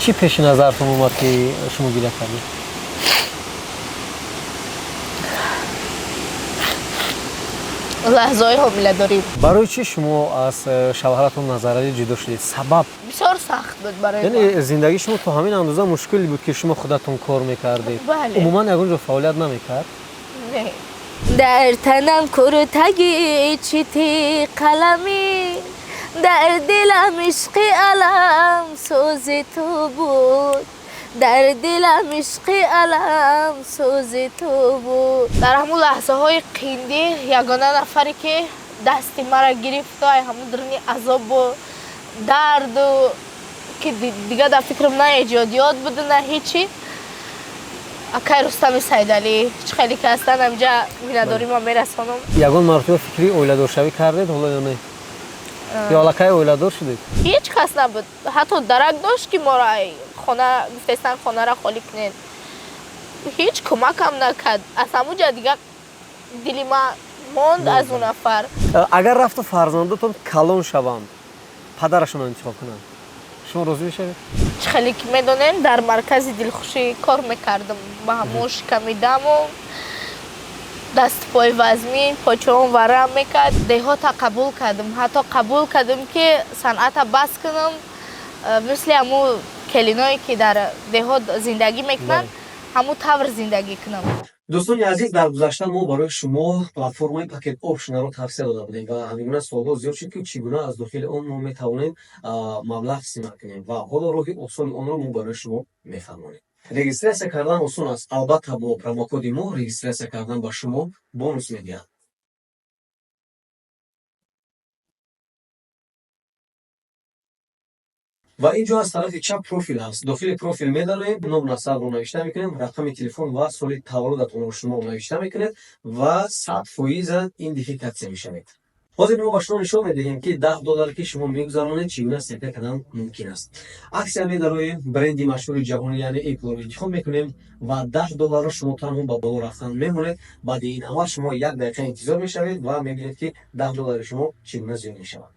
Чӣ пеши назартон омад, ки шумо гиря кардед? Лаҳзаҳои ҳомиладорӣ. Барои чӣ шумо аз шавҳаратон Назаралӣ ҷудо шудед? Сабаб? Бисёр сахт буд барои ман. Яъне зиндагии шумо то ҳамин андоза мушкил буд, ки шумо худатон кор мекардед? Бале. Умуман ягон ҷо фаъолият намекард? Не. Дар танам куртаги чити қаламӣ, дар дилам ишқи алам сӯзи ту буд, дар дилам ишқи алам сӯзи ту буд. Дар ҳамун лаҳзаҳои қиндӣ ягона нафаре, ки дасти мара гирифту ай ҳамун дуруни азобу дарду, ки дига дар фикрам на эҷодиёт буду, на ҳечи, акай Рустами Сайдалӣ. Чӣ хеле ки ҳастанд ҳамҷа, миннатдорӣ ман мерасонам. Ягон маротиба фикри оиладоршавӣ кардед ҳоло ё не, ё аллакай оиладор шудед? Ҳеҷ кас набуд, ҳатто дарак дошт, ки моро ай хона гуфтестан, хонаро холӣ кунед. Ҳеҷ кӯмакам накард. Аз ҳамун ҷа дига дили ман монд аз он нафар. Агар рафту фарзандотон калон шаванд, падарашонро интихоб кунанд, шумо розӣ мешавед? Чӣ хеле ки медонем, дар маркази дилхушӣ кор мекардам. Ба ҳамон шикамидаму дасту пои вазмин, почаом варам мекард. Деҳота қабул кардам, ҳатто қабул кардам, ки санъата бас кунам, мисли ҳамун келиное, ки дар деҳот зиндагӣ мекунанд, ҳамун тавр зиндагӣ кунам. Дӯстони азиз, дар гузашта мо барои шумо платформаи Пакет Опшнро тавсия дода будем ва ҳамин гуна суолҳо зиёд шуд, ки чӣ гуна аз дохили он мо метавонем маблағ сима кунем. Ва ҳоло роҳи осони онро мо барои шумо мефаҳмонем. Регистрация кардан осон аст. Албатта, бо промокоди мо регистрация кардан ба шумо бонус медиҳад. Ва ин ҷо аз тарафи чап профил ҳаст. Дохили профил медароем, ном, насабро навишта мекунем, рақами телефон ва соли таваллудатонро шумо навишта мекунед ва 100% идентификатсия мешавед. Ҳозир мо ба шумо нишон медиҳем, ки 10 долларе, ки шумо мегузаронед, чӣ гуна сепа кардан мумкин аст. Акция медароем, бренди машҳури ҷаҳонӣ, яъне Apple-ро интихоб мекунем ва 10 долларро шумо танҳо ба боло рафтан мемонед. Баъди ин амал шумо як дақиқа интизор мешавед ва мебинед, ки 10 доллари шумо чӣ гуна зиёд мешавад.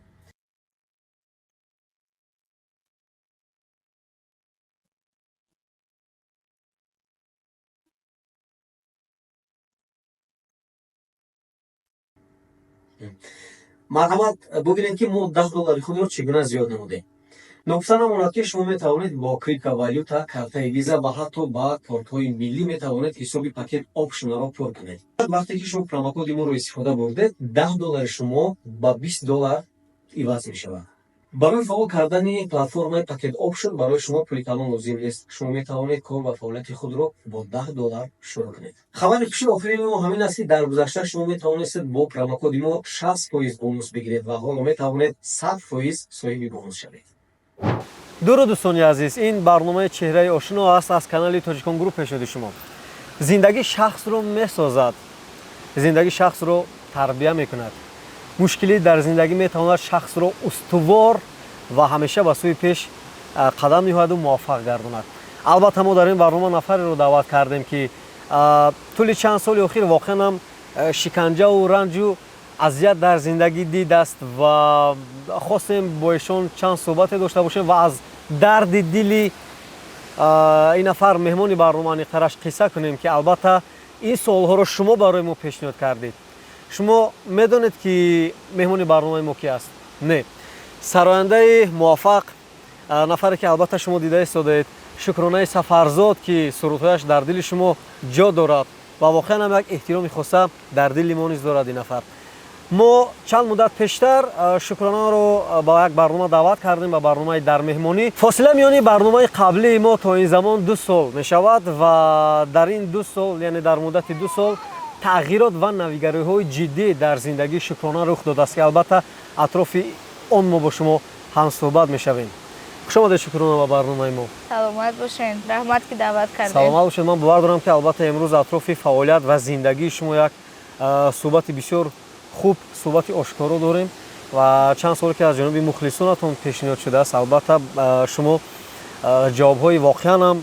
Марҳамат, бубинед, ки мо 10 доллари худро чӣ гуна зиёд намудем. Ногуфта намонад, ки шумо метавонед бо криптовалюта, картаи Виза ва ҳатто ба кортҳои миллӣ метавонед ҳисоби Пакет Опшнро пур кунед. Вақте ки шумо промокоди моро истифода бурдед, 10 доллари шумо ба 20 доллар иваз мешавад. Барои фаъол кардани платформаи Пакет Опшн барои шумо пули калон лозим нест. Шумо метавонед кор ва фаъолияти худро бо 10 доллар шурӯъ кунед. Хабари хуши охирини мо ҳамин аст, ки дар гузашта шумо метавонистед бо промокоди мо 60% бонус бигиред ва ҳоло метавонед 100% соҳиби бонус шавед. Дуруд, дӯстони азиз! Ин барномаи «Чеҳраи ошино» аст аз канали Тоҷикон Груп пешниҳоди шумо. Зиндагӣ шахсро месозад, зиндагӣ шахсро тарбия мекунад. Мушкилӣ дар зиндагӣ метавонад шахсро устувор ва ҳамеша ба сӯи пеш қадам ниҳояду муваффақ гардонад. Албатта, мо дар ин барнома нафареро даъват кардем, ки тӯли чанд соли охир воқеан ҳам шиканҷаву ранҷу азият дар зиндагӣ дидааст ва хостем бо эшон чанд суҳбате дошта бошем ва аз дарди дили ин нафар, меҳмони барнома, аниқтараш қисса кунем, ки албатта ин суолҳоро шумо барои мо пешниҳод кардед. Шумо медонед, ки меҳмони барномаи мо ки аст? Не, сарояндаи муваффақ, нафаре, ки албатта шумо дида истодаед, Шукронаи Сафарзод, ки сурудҳояш дар дили шумо ҷо дорад ва воқеан ҳам як эҳтироми хоса дар дили мо низ дорад ин нафар. Мо чанд муддат пештар Шукронаро ба як барнома даъват кардем, ба барномаи «Дар меҳмонӣ». Фосила миёни барномаи қаблии мо то ин замон 2 сол мешавад ва дар ин 2 сол, яъне дар муддати 2 сол, тағйирот ва навигариҳои ҷиддӣ дар зиндагии Шукрона рух додааст, ки албатта атрофи он мо бо шумо ҳамсӯҳбат мешавем. Хушомадед, Шукрона, ба барномаи мо. Саломат бошед, раҳмат, ки даъват кардед. Саломат бошед. Ман бовар дорам, ки албатта имрӯз атрофи фаъолият ва зиндагии шумо як суҳбати бисёр хуб, суҳбати ошкоро дорем ва чанд суоле, ки аз ҷониби мухлисонатон пешниҳод шудааст, албатта шумо ҷавобҳои воқеан ҳам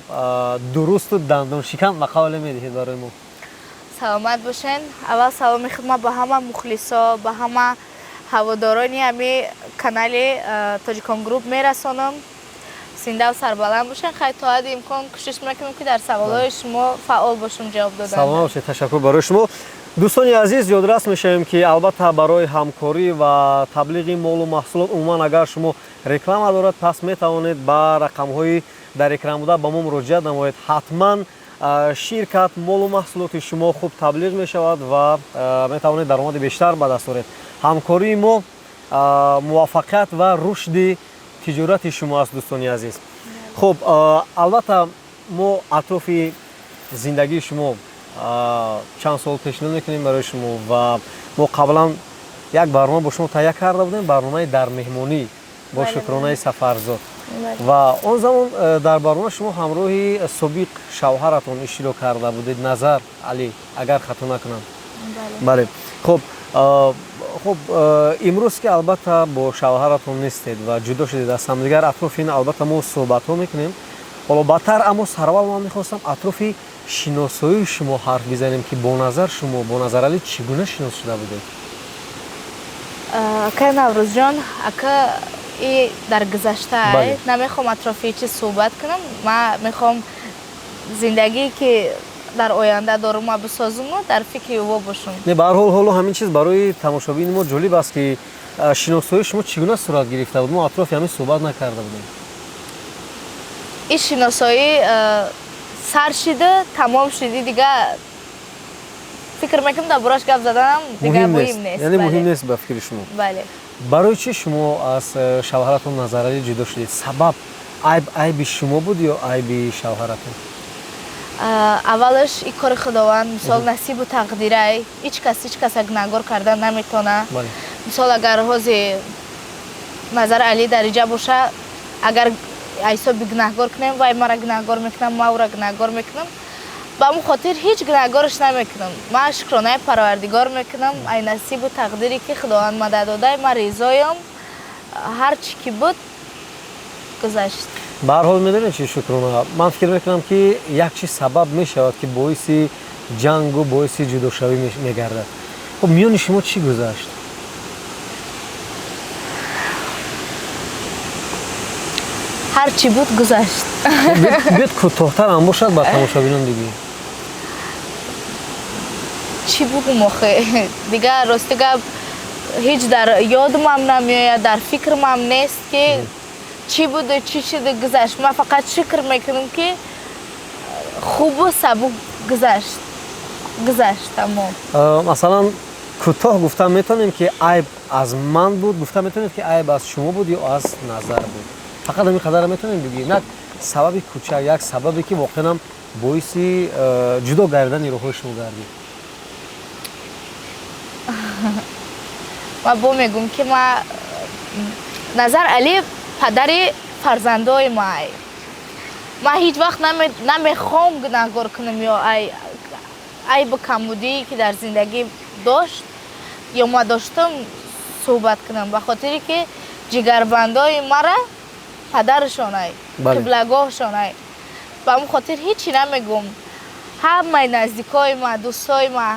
дурусту дандоншикан ба қавле медиҳед барои мо. Саломат бошед. Аввал саломи хидмат ба ҳама мухлисо, ба ҳама ҳаводорони ҳами канали Тоҷикон Груп мерасонам. Зинда ва сарбаланд бошед. Хай, то ҳадди имкон кӯшиш мекунем, ки дар саволҳои шумо фаъол бошем, ҷавоб додан. Саломат бошед, ташаккур барои шумо. Дӯстони азиз, ёдрас мешавем, ки албатта барои ҳамкорӣ ва таблиғи молу маҳсулот, умуман агар шумо реклама дорад, пас метавонед ба рақамҳои дар экран буда ба мо муроҷиат намоед. Ҳатман ширкат, молу маҳсулоти шумо хуб таблиғ мешавад ва метавонед даромади бештар ба даст оред. Ҳамкории мо муваффақият ва рушди тиҷорати шумо аст, дӯстони азиз. Хуб, албатта мо атрофи зиндагии шумо чанд сол пешниҳод мекунем барои шумо ва мо қаблан як барнома бо шумо таҳия карда будем, барномаи «Дар меҳмонӣ» бо Шукронаи Сафарзод, ва он замон дар барнома шумо ҳамроҳи собиқ шавҳаратон иштирок карда будед, Назар Алӣ, агар хато накунам. Бале. Хуб, имрӯз ки албатта бо шавҳаратон нестед ва ҷудо шудед аз ҳамдигар, атрофи ин албатта мо суҳбатҳо мекунем ҳоло баъдтар, аммо сараввал ман мехостам атрофи шиносоии шумо ҳарф бизанем, ки бо Назар, шумо бо Назаралӣ чӣ гуна шинос шуда будед? Акай Наврӯзҷон, ака, и дар гузашта намехоҳам атрофи чиз суҳбат кунам. Ман мехоҳам зиндагие, ки дар оянда дорум, ма бисозуму дар фикри ӯ бошам. Не, ба ҳар ҳол, ҳоло ҳамин чиз барои тамошобини мо ҷолиб аст, ки шиносоии шумо чӣ гуна сурат гирифта буд. Мо атрофи ҳамин суҳбат накарда будем. Ин шиносоӣ сар шида, тамом шиди, дига фикр мекунам, дар бораш гап заданам дига муҳим нест. Яъне муҳим нест ба фикри шумо? Бале. Барои чӣ шумо аз шавҳаратон Назаралӣ ҷудо шудед? Сабаб, айб айби шумо буд ё айби шавҳаратон? Аввалаш, и кори Худованд, мисол, насибу тақдирай. Ҳеҷ кас ҳеҷ каса гунаҳгор кардан наметавона. Мисол, агар ҳози Назар Алӣ дар иҷа боша, агар ҳисоби гунаҳгор кунем, вай мара гунаҳгор мекунам, ма ӯра гунаҳгор мекунам. Ба ҳамн хотир ҳеҷ гунаҳгораш намекунам. Ман шукронаи Парвардигор мекунам, ай насибу тақдире, ки Худованд мадад додай, ман ризоям. Ҳар чӣ ки буд, гузашт. Ба ҳар ҳол, медонед чи, Шукрона, ман фикр мекунам, ки як чиз сабаб мешавад, ки боиси ҷангу боиси ҷудошавӣ мегардад. Хуб, миёни шумо чӣ гузашт? Ҳар чӣ буд, гузашт. Биёд, кӯтоҳтар ҳам бошад, ба тамошобинон бигӯем. Чӣ бугум охе? Дигар, рости гап, ҳеҷ дар ёдумам намеояд, дар фикрмам нест, ки чӣ буду чӣ шуду гузашт. Ман фақат шукр мекунам, ки хубу сабук гузашт, гузашт, тамом. Масалан, кӯтоҳ гуфта метавонем, ки айб аз ман буд, гуфта метавонед, ки айб аз шумо буд ё аз Назар буд? Фақат ҳамин қадарро метавонем бигӯем, як сабаби кӯчак, як сабабе, ки воқеан боиси ҷудо гардидани роҳҳои шумо гардид. Ман бо мегӯм, ки ма Назар Алӣ падари фарзандои май. Ман ҳеҷ вақт намехоҳам гунаҳгор кунам ё айбу камбудие, ки дар зиндагӣ дошт ё ма доштам, суҳбат кунам, ба хотире ки ҷигарбандои мара падарашонай, қиблагоҳшонай. Ба ҳамн хотир ҳечи намегӯм. Ҳамаи наздикои ма, дӯстои ма,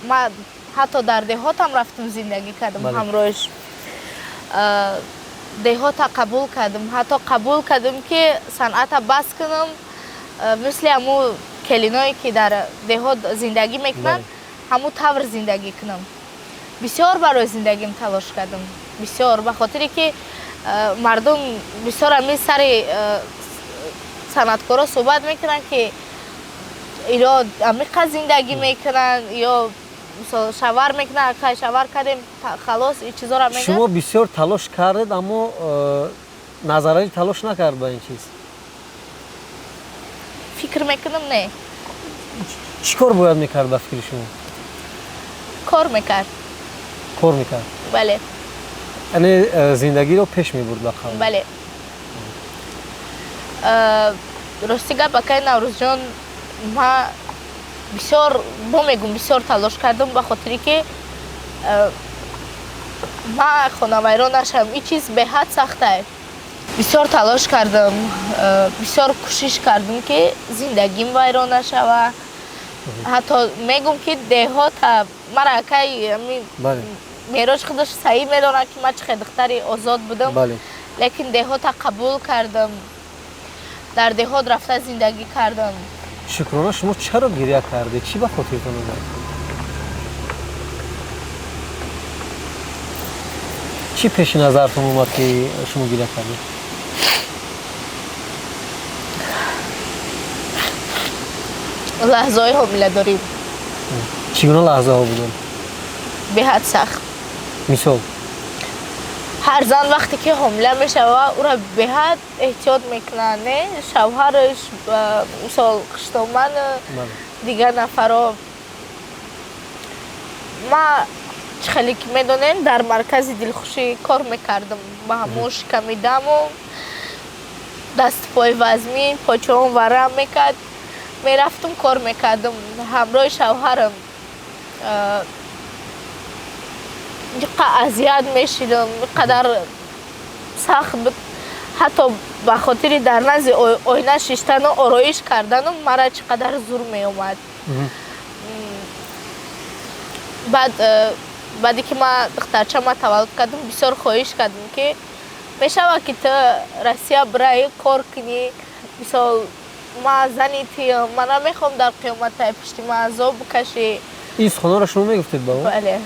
ма ҳатто дар деҳотам рафтум, зиндагӣ кардам ҳамроҳиш, деҳота қабул кардам, ҳатто қабул кардам, ки санъата бас кунам, мисли ҳамун келиное, ки дар деҳот зиндагӣ мекунанд, ҳамун тавр зиндагӣ кунам. Бисёр барои зиндагим талош кардам, бисёр, ба хотире ки мардум бисёр ҳамин сари санъаткоро суҳбат мекунанд, ки ино амиқа зиндагӣ мекунанд ё шавар мекунанд, кай шавар кардем, халос, ин чизоро мегӯянд. Шумо бисёр талош кардед, аммо Назаралӣ талош накард ба ин чиз? Фикр мекунам, не. Чӣ кор бояд мекард ба фикри шумо? Кор мекард. Кор мекард? Бале. Яъне зиндагиро пеш мебурд, ба қавл? Бале. Рости гап, акай Наврӯзҷон, ма бисёр, бо мегӯм, бисёр талош кардам, ба хотире ки ма хонавайрон нашавам. Ин чиз беҳад сахтае. Бисёр талош кардам, бисёр кӯшиш кардам, ки зиндагим вайрон нашава. Ҳатто мегӯм, ки деҳота мара акай Мероҷ худаш саҳӣ медонад, ки ман чӣ хел духтари озод будам, лекин деҳота қабул кардам. Дар деҳот рафта зиндагӣ кардам. Шукрона, шумо чаро гиря кардед? Чӣ ба хотиртон омад? Чӣ пеши назартон омад, ки шумо гиря кардед? Лаҳзаҳои ҳомиладорӣ. Чӣ гуна лаҳзаҳо буданд? Беҳад сахт. Мисол? Ҳар зан вақте ки ҳомила мешава, ӯра беҳад эҳтиёт мекунанд, не? Шавҳараш, мисол, хуштоман, дигар нафаро. Ма чӣ хеле ки медонем, дар маркази дилхушӣ кор мекардам. Ба ҳамон шиками даму дасту пои вазмин, почаом варам мекард. Мерафтум, кор мекардам ҳамроҳи шавҳарам. Қа азият мешидам, қадар сахт буд. Ҳатто ба хотири дар назди оина шиштану ороиш кардану мара чӣ қадар зур меомад. Баъд баъде ки ман духтарчама таваллуд кардам, бисёр хоҳиш кардам, ки мешавад, ки ту Россия бираӣ, кор кунӣ. Мисол, ман зани туям, ман намехоҳам дар қиёматаи пушти ман азоб бикашӣ. Ин суханонро шумо мегуфтед ба ӯ? Бале.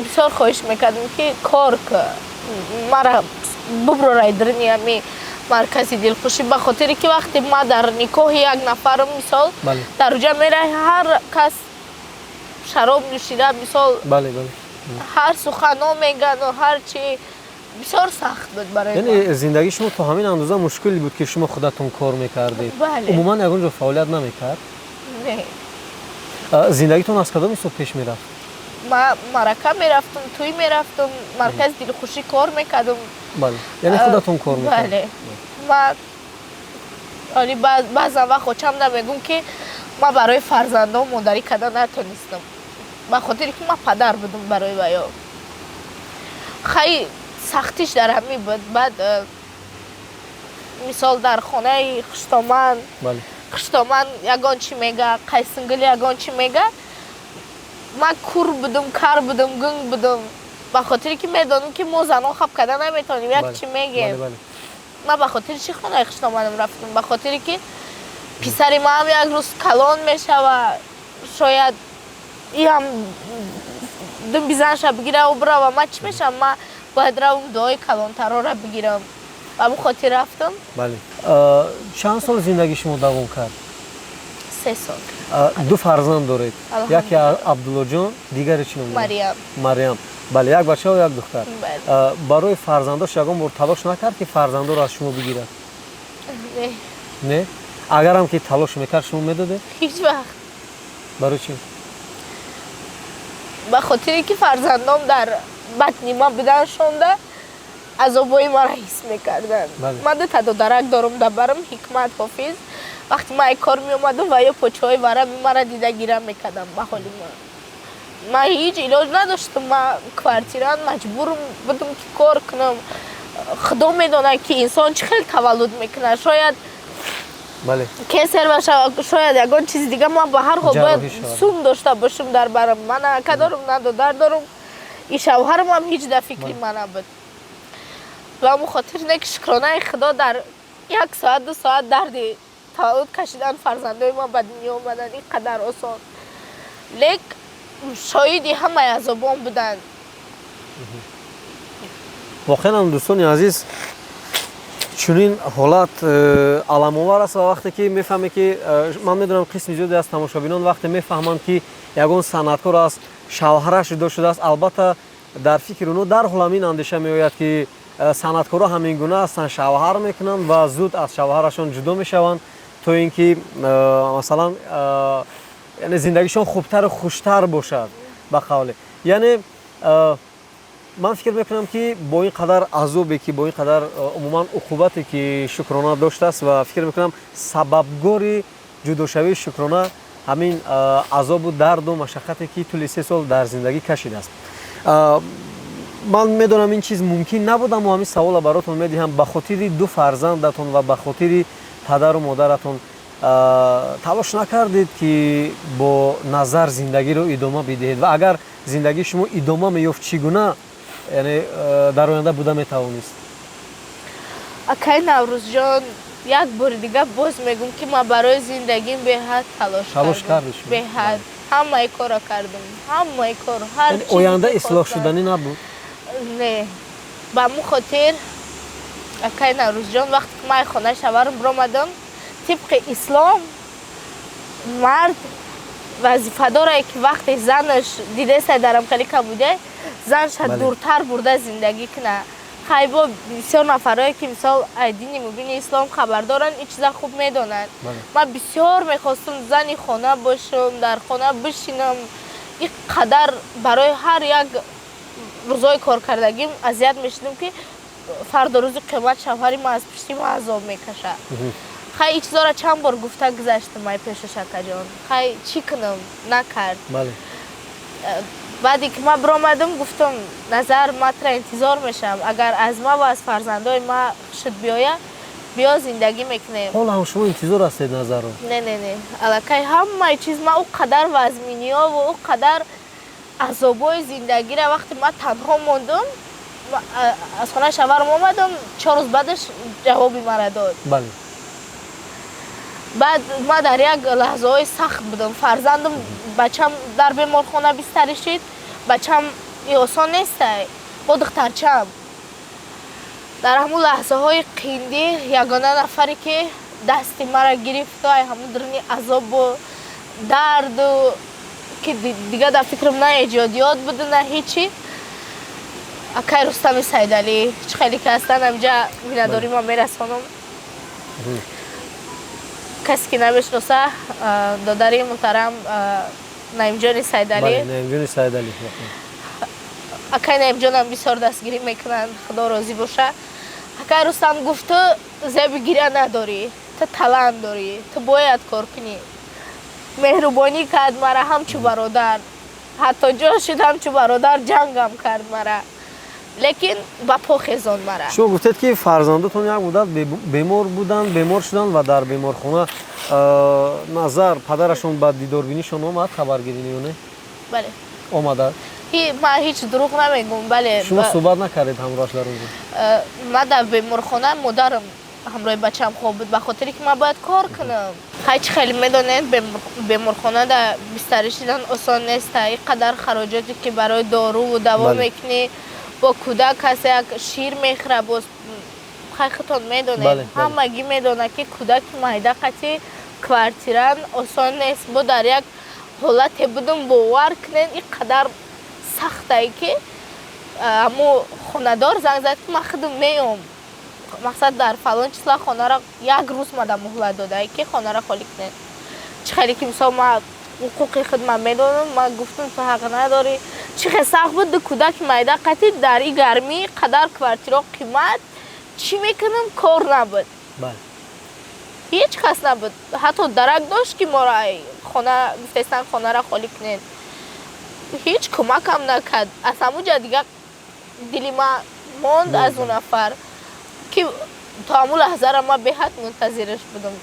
Бисёр хоҳиш мекардам, ки кор ку, мара буброрай даруни ҳами маркази дилхушӣ, ба хотире ки вақте ман дар никоҳи як нафарам, мисол, дар уҷа мераи, ҳар кас шароб нӯшида, мисол, ҳар сухано мегану ҳар чи. Бисёр сахт буд барои. Яъне зиндагии шумо то ҳамин андоза мушкил буд, ки шумо худатон кор мекардед? Бале. Умуман ягон ҷо фаъолият намекард? Не. Зиндагитон аз кадом ҳисоб пеш мерафт? Ман марака мерафтам, тӯй мерафтам, маркази дилхушӣ кор мекардам. Бале, яъне худатон кор мекардед? Бале. Ман оли баъзан вақт очамда мегӯм, ки ман барои фарзандон модарӣ карда натонистам, ба хотире ки ман падар будам барои ваё. Хай, сахтиш дар ҳамин буд. Баъд мисол, дар хонаи хуштоман, хуштоман ягон чӣ мега, қайсингил ягон чӣ мега, ман кур будум, кар будум, гунг будум, ба хотире ки медонам, ки мо занон хаб карда наметавонем, як чӣ мегем. Ман ба хотири чӣ хонаи хуштоманам рафтам? Ба хотире ки писари маам як рӯз калон мешава, шояд иам думби занша бигираву бирава, ман чӣ мешавам? Ман бояд равам, дуои калонтарора бигирам. Ба ҳамин хотир рафтам. Бале, чанд сол зиндагии шумо давом кард? 3 сол. Ду фарзанд доред, яке Абдуллоҷон, дигаре чӣ ном? Мариям. Мариям, бале. Як бача ва як духтар. Барои фарзандош ягон бор талош накард, ки фарзандоро аз шумо бигирад? Не. Не? Агарам ки талош мекард, шумо медодед? Ҳеҷ вақт. Барои чӣ? Ба хотире ки фарзандом дар батни ма буданшонда азобҳои маро ҳис мекарданд. Ман дута додарак дорум дар барам, Ҳикмат, Ҳофиз. Вақте ман ай кор меомадам ва ё почаҳои варами маро дида гира мекардам. Ба ҳоли ман, ман ҳеҷ илоҷ надоштам. Ман квартирант, маҷбур будам, ки кор кунам. Худо медонад, ки инсон чӣ хел таваллуд мекунад, шояд кесар бошад, шояд ягон чизи дига. Ман ба ҳар ҳол бояд сум дошта бошам дар барам. Ман ака дорум, на додар дорум, и шавҳарам ҳам ҳеҷ дар фикри ман набуд. Ба ҳамон хотир не ки, шукронаи Худо, дар як соат, 2 соат дарди таваллуд кашидан фарзандои ман ба дунё омаданд. Ин қадар осон, лек шоҳиди ҳамаи азобон буданд. Воқеан ҳам, дӯстони азиз, чунин ҳолат аламовар аст. Ва вақте ки мефаҳме, ки ман медонам, қисми зиёде аз тамошобинон вақте мефаҳманд, ки ягон санъаткор аз шавҳараш ҷудо шудааст, албатта, дар фикри онҳо дарҳол ҳамин андеша меояд, ки санъаткорҳо ҳамин гуна ҳастанд, шавҳар мекунанд ва зуд аз шавҳарашон ҷудо мешаванд, то ин ки масалан, яъне зиндагишон хубтару хуштар бошад, ба қавле. Яъне ман фикр мекунам, ки бо ин қадар азобе, ки бо ин қадар умуман уқубате, ки Шукрона доштааст, ва фикр мекунам, сабабгори ҷудошавии Шукрона ҳамин азобу дарду машаққате, ки тӯли 3 сол дар зиндагӣ кашидааст. Ман медонам, ин чиз мумкин набуд, аммо ҳамин савола баротон медиҳам: ба хотири ду фарзандатон ва ба хотири падару модаратон талош накардед, ки бо Назар зиндагиро идома бидиҳед? Ва агар зиндагии шумо идома меёфт, чӣ гуна, яъне, дар оянда буда метавонист? Акай Наврӯзҷон. Як бори дига боз мегӯм, ки ман барои зиндагим беҳад талош Талош кардам. Кардед шумо? Беҳад ҳамаи корро кардам, ҳамаи кор, ҳар Яъне чизе оянда ки ислоҳ хостам. Шуданӣ набуд? Не, ба ҳамун хотир, акай Наврӯзҷон, вақте ки ман хонаи шаварам биромадам, тибқи ислом мард вазифа дорад, ки вақте занаш дидеса дарам хеле кабуде, занша дуртар бурда зиндагӣ кунад. Хайбо бисёр нафарое, ки мисол ай дини мубини ислом хабар доранд, ин чиза хуб медонанд. Ман бисёр мехостум зани хона бошам, дар хона бишинам. Ин қадар барои ҳар як рӯзҳои коркардагим азият мешудам, ки фардо рӯзи қиёмат шавҳари ман аз пишти ман азоб мекашад. Хай, ин чизоро чанд бор гуфта гузаштам ай пешаш, акаҷон. Хай, чӣ кунам, накард. Баъде ки ман биромадам, гуфтам: «Назар, ман тура интизор мешавам. Агар аз ман ва аз фарзандои ман хушат биёяд, биё, зиндагӣ мекунем». Ҳоло ҳам шумо интизор ҳастед Назарро? Не, не, не, аллакай ҳамаи чиз ман ӯ қадар вазминиёву ӯ қадар азобҳои зиндагиро, вақте ман танҳо мондум, аз хонаи шаварам омадам, 4 рӯз баъдаш ҷавоби мара дод. Баъд ман дар як лаҳзаҳои сахт будам. Фарзандам, бачам дар беморхона бистарӣ шид. Бачам и осон нестай, бо духтарчам. Дар ҳамун лаҳзаҳои қиндӣ ягона нафаре, ки дасти мара гирифту ай ҳамун дуруни азобу дарду, ки дига дар фикрам на эҷодиёт буду, на ҳечи, акай Рустами Сайдалӣ. Чӣ хеле ки ҳастанд ҳамҷа, миннатдорӣ ман мерасонам. Касе ки намешиноса, додари муҳтарам Наимҷони Сайдалӣ. Бале, Наимҷони Сайдалӣ. Акай Наимҷонам бисёр дастгирӣ мекунанд, Худо розӣ боша. Акай Рустам гуфт: «Ту зеби гиря надорӣ, ту талант дорӣ, ту бояд кор кунӣ». Меҳрубонӣ кард мара ҳамчу бародар, ҳатто ҷо шуд, ҳамчу бародар ҷангам кард мара, лекин ба по хезон мара. Шумо гуфтед, ки фарзандотон як муддат бемор буданд, бемор шуданд ва дар беморхона Назар, падарашон, ба дидорбинишон омад, хабаргирӣ ё не? Бале. Омада? Ман ҳеҷ дурӯғ намегӯм, бале. Шумо суҳбат накардед ҳамроҳаш дар он ҷо? Ман дар беморхона модарам ҳамроҳи бачаам хоб буд, ба хотире ки ман бояд кор кунам. Хай, чӣ хеле медонед, беморхона дар бистарӣ шидан осон нест. Ин қадар хароҷоте, ки барои доруву даво мекунӣ, бо кӯдак ҳаст, як шир мехӯра боз. Хай, худтон медонед, ҳамагӣ медонад, ки кӯдаки майда қати квартиран осон нест. Бо дар як ҳолате будум, бовар кунед, ин қадар сахтае, ки ҳамо хонадор занг зад, ки ман худам меом, мақсад, дар фалон числа хонаро, як рӯз мада муҳлат додае, ки хонаро холӣ кунед. Чӣ хеле ки мисол ман ҳуқуқи худ ман медонам, ман гуфтам: «Ту ҳақ надорӣ». Чӣ хел сахт буд, ду кӯдаки майда қатӣ дар и гармӣ, қадар квартиро қимат, чӣ мекунам? Кор набуд, ҳеҷ кас набуд, ҳатто дарак дошт, ки моро хона гуфтестан, хонаро холӣ кунед. Ҳеҷ кӯмакам накард. Аз ҳамун ҷа дига дили ман монд аз он нафар, ки то ҳамун лаҳзаро ман беҳад мунтазираш будам.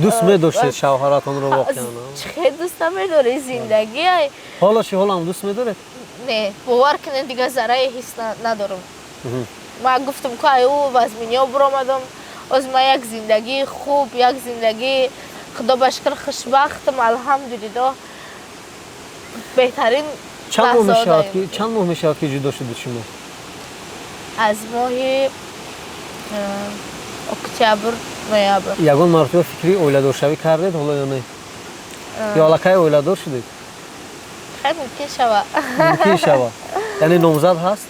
Дӯст медоштед шавҳаратонро воқеан? Чӣ хел дӯст намедорӣ, зиндагӣ. Ҳоло чӣ, ҳолам дӯст медоред? Не, бовар кунед, дига заррае ҳис надорам. Ман гуфтам, ку ай ӯ вазминиҳо биромадам, оз ман як зиндагии хуб, як зиндагии, Худо ба шукр, хушбахтам, алҳамдулиллоҳ, беҳтарин. Чанд моҳ мешавад, ки ҷудо шудед шумо? Аз моҳи октябр, ноябр. Ягон маротиба фикри оиладоршавӣ кардед ҳоло ё не, ё аллакай оиладор шудед? Хай, мумкин шава. Мумкин шава, яъне номзад ҳаст?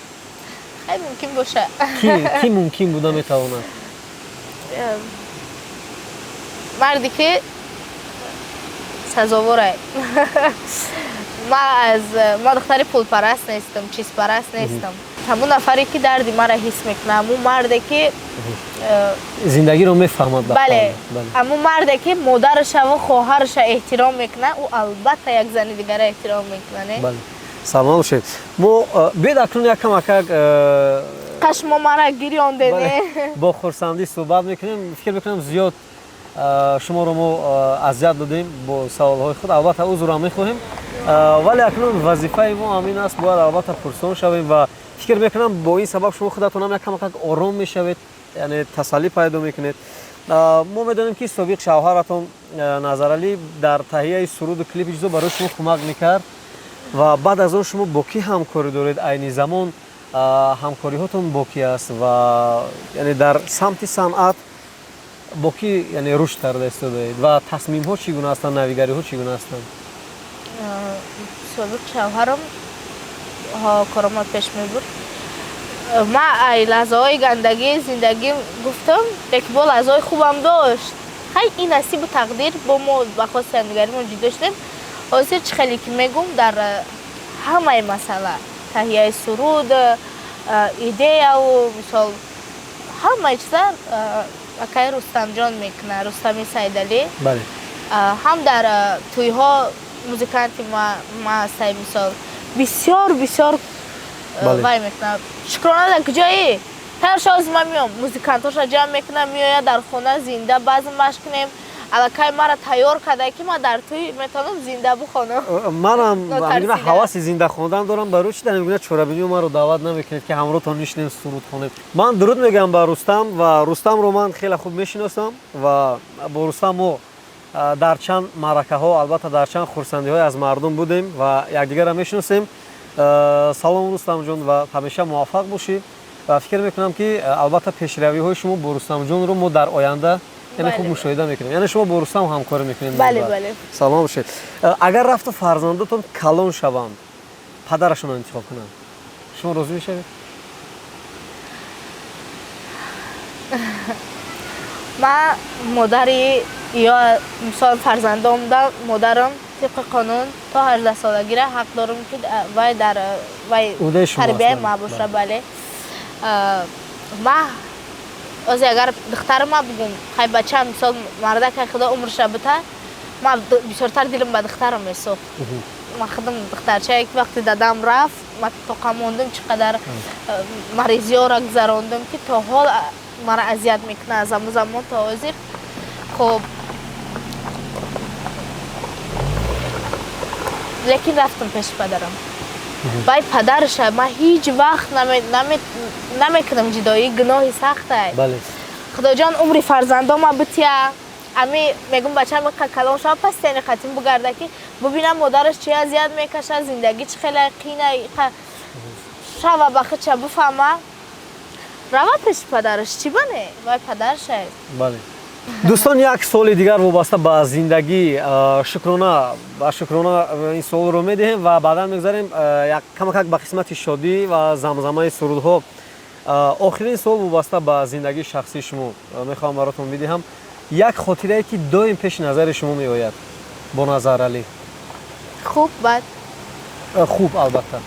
Хай, мумкин боша. Кӣ мумкин буда метавонад? Марде, ки сазоворай. Ма аз ма духтари пулпараст нестам, чизпараст нестам. Ҳамун нафаре, ки дарди маро ҳис мекунад, ҳамун марде, ки зиндагиро мефаҳмад. Бале, ҳамун марде, ки модарашаву хоҳараша эҳтиром мекунад, ӯ албатта як зани дигара эҳтиром мекунад, не? Бале, саломат бошед. Мо биёед акнун як камакак Қашмо мара гирёнде, не? Бо хурсандӣ суҳбат мекунем. Фикр мекунам, зиёд шуморо мо азият додем бо саволҳои худ, албатта узрам мехоҳем, вале акнун вазифаи мо ҳамин аст, бояд албатта пурсон шавем ва фикр мекунам, бо ин сабаб шумо худатонам як камакак ором мешавед, яъне тасаллӣ пайдо мекунед. Мо медонем, ки собиқ шавҳаратон Назаралӣ дар таҳияи суруду клипи чизо барои шумо кӯмак мекард ва баъд аз он шумо бо кӣ ҳамкорӣ доред? Айни замон ҳамкориҳотон бо кӣ аст ва яъне дар самти санъат бо кӣ, яъне, рушд карда истодаед ва тасмимҳо чӣ гуна ҳастанд, навигариҳо чӣ гуна ҳастанд? Собиқ шавҳарам корома пеш мебурд. Ман ай лаҳзаҳои гандагии зиндагим гуфтам, яке бо лаҳзаҳои хубам дошт. Хай, ин насибу тақдир, бо мо ба хости ҳамдигаримон ҷудо шудем. Ҳозир чӣ хеле ки мегум, дар ҳамаи масъала, таҳияи суруд, идеяву, мисол, ҳамаи чиза акаи Рустамҷон мекунад, Рустами Саидалӣ. Ҳам дар тӯйҳо музиканти ма ҳастай, мисол, бисёр бисёр вай мекунад. Шукрона, дар куҷоӣ? Тайёр шав, ман меом. Музикантоша ҷамъ мекунам, меояд, дар хона зинда базм машқ кунем. Аллакай мара тайёр карда, ки ман дар тӯй метавонам зинда бихонам. Манам ҳаваси зинда хондан дорам. Барои чӣ дар ин гуна чорабиниҳо маро даъват намекунед, ки ҳамроҳтон нишинем, суруд хонем? Ман дуруд мегӯям ба Рустам ва Рустамро ман хеле хуб мешиносам ва бо Рустам мо дар чанд маъракаҳо, албатта, дар чанд хурсандиҳое аз мардум будем ва якдигарро мешиносем. Салом, Рустамҷон, ва ҳамеша муваффақ бошӣ ва фикр мекунам, ки албатта пешравиҳои шумо бо Рустамҷонро мо дар оянда, яъне, хуб мушоҳида мекунем. Яъне шумо бо Рустам ҳамкорӣ мекунед? Бале. Салом бошед. Агар рафту фарзандотон калон шаванд, падарашонро интихоб кунанд, шумо розӣ мешавед? Ман модари ё, мисол, фарзандомда модарам, тибқи қонун то 18-солагира ҳақ дорам, ки вай дар вай тарбияи ма боша. Бале, ма озе агар духтарама бугум, хай, бачаам, мисол, мардакай, худо умрша бита, ма бисёртар дилам ба духтарам месӯхт. Ма худам духтарчае, ки вақте дадам рафт, ма тоқа мондум, чӣ қадар маризиёро гузарондум, ки то ҳол мара азият мекунад, аз ҳамун замон то ҳозир. Хуб, лекин рафтам пеши падарам. Вай падарша ман ҳеҷ вақт намекунам. Ҷудоӣ гуноҳи сахтай. Худоҷон, умри фарзандома бития. Ами мегум, бачам иқа калон шава, пас тени қатим бугарда, ки бубинам модараш чи азият мекашад, зиндагӣ чӣ хеле қина, иқа шава, ба худша бифаҳма, рава пеши падараш. Чӣ бане, вай падарша. Бале, дӯстон, як суоли дигар вобаста ба зиндагӣ Шукрона, ба Шукрона ин суолро медиҳем ва баъдан мегузарем камакак ба қисмати шодӣ ва замзамаи сурудҳо. Охирин суол вобаста ба зиндагии шахсии шумо мехоҳам баротон бидиҳам. Як хотирае, ки доим пеши назари шумо меояд бо Назаралӣ? Хуб, бад? Хуб, албатта.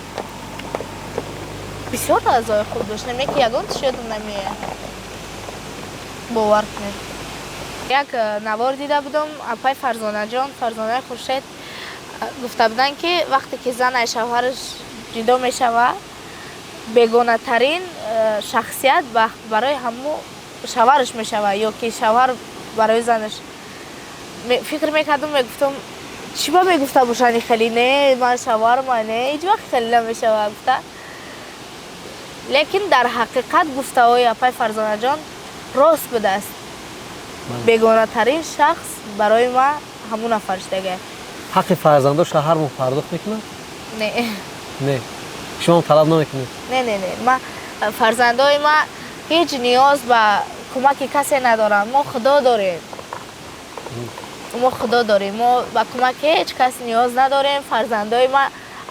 Бисёр лаҳзаҳои хуб доштем, яке ягон тиш ёдам намеояд, бовар кунед. Як навор дида будам, апай Фарзонаҷон, Фарзонаи Хуршед, гуфта буданд, ки вақте ки зан аз шавҳараш ҷудо мешавад, бегонатарин шахсият барои ҳамун шавҳараш мешавад ё ки шавҳар барои занаш. Фикр мекардам, мегуфтам, чӣ ба мегуфта бошанд, хеле не, ман шавҳарма не, ҳеҷ вақт хеле намешавад, гуфта. Лекин дар ҳақиқат гуфтаҳои апай Фарзонаҷон рост будааст. Бегонатарин шахс барои ман ҳамун нафар шудага. Ҳаққи фарзандоша ҳар моҳ пардохт мекунад? Не. Не, шумо талаб намекунед? Не, ма фарзандои ма ҳеҷ ниёз ба кӯмаки касе надоранд. Мо худо дорем, мо худо дорем, мо ба кӯмаки ҳеҷ кас ниёз надорем. Фарзандои ма,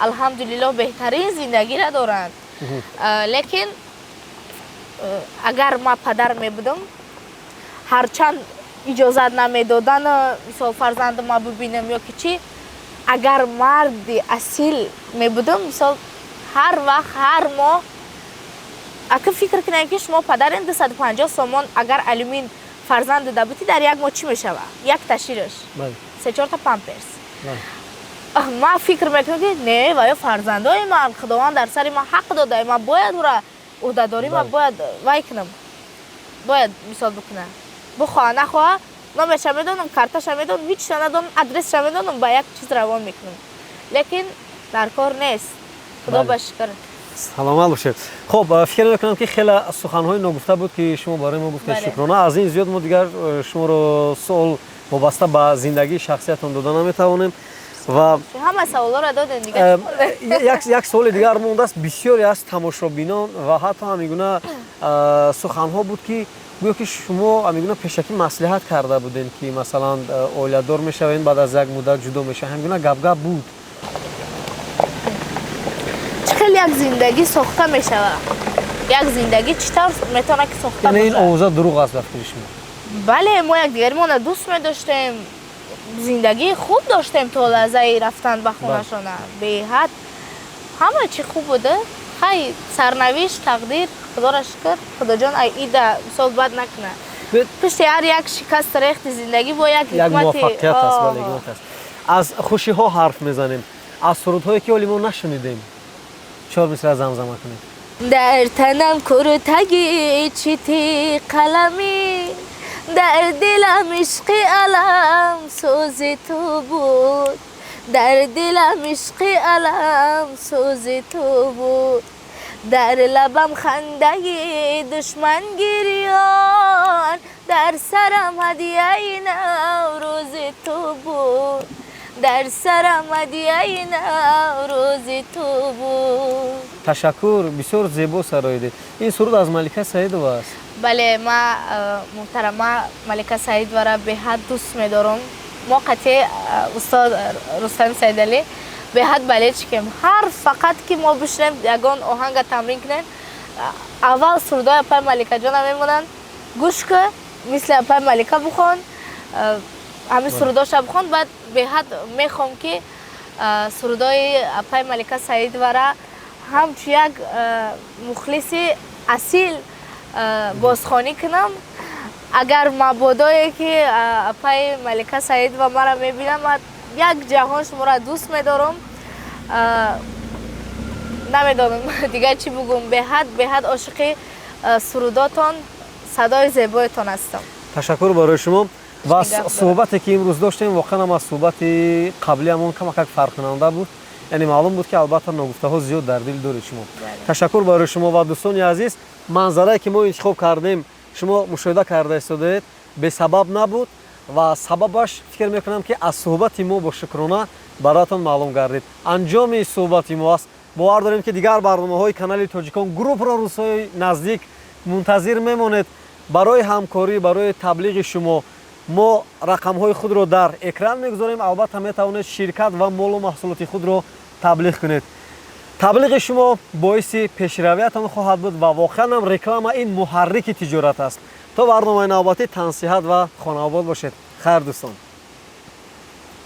алҳамдулиллоҳ, беҳтарин зиндагиро доранд. Лекин агар ма падар мебудам, ҳарчанд иҷозат намедодан, мисол, фарзандама бибинам ё ки чӣ, агар марди асил мебудам, мисол, ҳар вақт, ҳар моҳ. Ака, фикр кунем, ки шумо падарен, 250 сомон агар алюмин фарзанд дода будӣ, дар як моҳ чӣ мешавад? Як ташираш, се чорта памперс. Ман фикр мекунам, ки не, ва ё фарзандои ман, худованд дар сари ман ҳақ дода, ман бояд ӯра ӯҳдадорӣ, ман бояд вай кунам, бояд, мисол, бикунам. Бихоҳа, нахоҳа, номерша медонам, карташа медонам, ҳичша надонам, адресша медонам, ба як чиз равон мекунам. Лекин дар кор нест, худо ба шукр. Саломат бошед. Хуб, фикр мекунам, ки хеле суханҳои ногуфта буд, ки шумо барои мо гуфтед. Шукрона, аз ин зиёд мо дигар шуморо суол вобаста ба зиндагии шахсиятон дода наметавонем ва Ҳама саволҳоро додем дигар. Як суоли дигар мондааст. Бисёре аз тамошобинон ва ҳатто ҳамин гуна суханҳо буд, ки гӯё ки шумо ҳамин гуна пешакӣ маслиҳат карда будем, ки масалан оиладор мешавем, баъд аз як муддат ҷудо мешавем. Ҳамин гуна гапгап буд. Чӣ хел як зиндагӣ сохта мешавад? Як зиндагӣ чӣ тавр метавонад ки сохта Яъне ин бошад? овоза дурӯғ аст ба фикри шумо? Бале, мо якдигаримонро дӯст медоштем, зиндагии хуб доштем то лаҳзаи рафтан ба хонашона. Беҳад ҳама чӣ хуб буда. Хай, сарнавишт, тақдир, худоро шукр, худоҷон, ай ида мисол бад накунад. Пушти ҳар як шикаст рехти зиндагӣ бо як Як ҳикмати муваффақият аст, бале, ҳикмат аст. Аз хушиҳо ҳарф мезанем, аз сурудҳое, ки ҳоли мо нашунидем, чор мисра замзама кунед. Дар танам куртаги чити қаламӣ, дар дилам ишқи алам сӯзи ту буд, дар дилам ишқи алам сӯзи ту буд, дар лабам хандаи душман гирён, дар сарам ҳадияи наврӯзи ту буд, дар сарам ҳадияи наврӯзи ту буд. Ташаккур, бисёр зебо сароидед. Ин суруд аз Малика Саидова аст? Бале, ма муҳтарама Малика Саидовара беҳад дӯст медорам. Мо қатъи устод Рустами Саидалӣ беҳад болельщик ем. Ҳар фақат ки мо бишинем, ягон оҳанга тамрин кунем, аввал сурудҳои апаи Маликаҷона мемонанд: «Гӯш кӯ, мисли апаи Малика бухон, ҳамин сурудоша бухон». Баъд беҳад мехоҳам, ки сурудҳои апаи Малика Саидовара ҳамчун як мухлиси асил бозхонӣ кунам. Агар мабодое ки апаи Малика Саидова маро мебинам, ман як ҷаҳон шуморо дӯст медорам. Намедонам дигар чӣ бугум. Беҳад, беҳад ошиқи сурудотон, садои зебоятон ҳастам. Ташаккур барои шумо ва Нигоҳ дорам. Суҳбате, ки имрӯз доштем, воқеан ҳам аз суҳбати қаблиамон камакак фарқкунанда буд. Яъне маълум буд, ки албатта ногуфтаҳо зиёд дар дил доред шумо. Ташаккур барои шумо. Ва дӯстони азиз, манзарае, ки мо интихоб кардем, шумо мушоҳида карда истодаед, бесабаб набуд ва сабабаш, фикр мекунам, ки аз суҳбати мо бо Шукрона бароятон маълум гардид. Анҷоми суҳбати мо аст. Бовар дорем, ки дигар барномаҳои канали Тоҷикон Групро рӯзҳои наздик мунтазир мемонед. Барои ҳамкорӣ, барои таблиғи шумо мо рақамҳои худро дар экран мегузорем. Албатта, метавонед ширкат ва молу маҳсулоти худро таблиғ кунед. Таблиғи шумо боиси пешравиятон хоҳад буд ва воқеан ҳам реклама ин муҳаррики тиҷорат аст. То барномаи навбатӣ тансиҳат ва хонаобод бошед. Хайр, дӯстон.